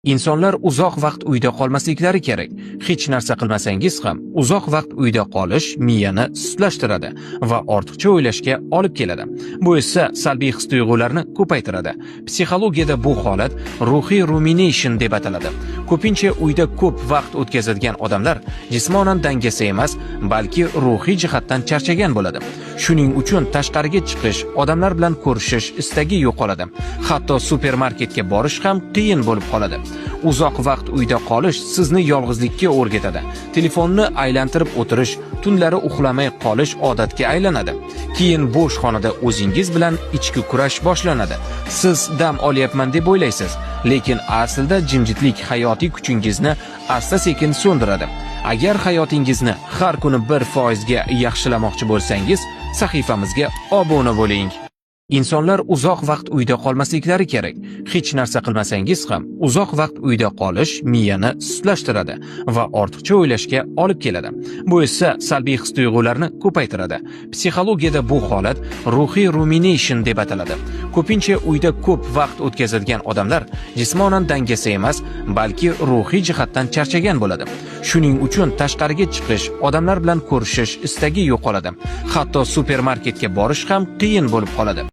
Insonlar uzoq vaqt uyda qolmasliklari kerak. Hech narsa qilmasangiz ham uzoq vaqt uyda qolish miyani sustlashtiradi va ortiqcha o'ylashga olib keladi. Bu esa salbiy his-tuyg'ularni ko'paytiradi. Psixologiyada bu holat ruhiy rumination deb ataladi. Ko'pincha uyda ko'p vaqt o'tkazadigan odamlar jismonan dangasa emas, balki ruhiy jihatdan charchagan bo'ladi. Shuning uchun tashqariga chiqish, odamlar bilan ko'rishish istagi yo'qoladi. Hatto supermarketga borish ham qiyin bo'lib qoladi. Uzoq vaqt uyda qolish sizni yolg'izlikka o'rgatadi. Telefonni aylantirib o'tirish, tunlari uxlamay qolish odatga aylanadi. Keyin bo'sh xonada o'zingiz bilan ichki kurash boshlanadi. Siz dam olyapman deb o'ylaysiz, lekin aslida jimjitlik hayotiy kuchingizni asta-sekin so'ndiradi. Agar hayotingizni har kuni 1% ga yaxshilamoqchi bo'lsangiz, sahifamizga obuna bo'ling. Insonlar uzoq vaqt uyda qolmasliklari kerak. Hech narsa qilmasangiz ham uzoq vaqt uyda qolish miyani sustlashtiradi va ortiqcha o'ylashga olib keladi. Bu esa salbiy his-tuyg'ularni ko'paytiradi. Psixologiyada bu holat ruhiy rumination deb ataladi. Ko'pincha uyda ko'p vaqt o'tkazadigan odamlar jismonan dangasa emas, balki ruhiy jihatdan charchagan bo'ladi. Shuning uchun tashqariga chiqish, odamlar bilan ko'rishish istagi yo'qoladi. Hatto supermarketga borish ham qiyin bo'lib qoladi.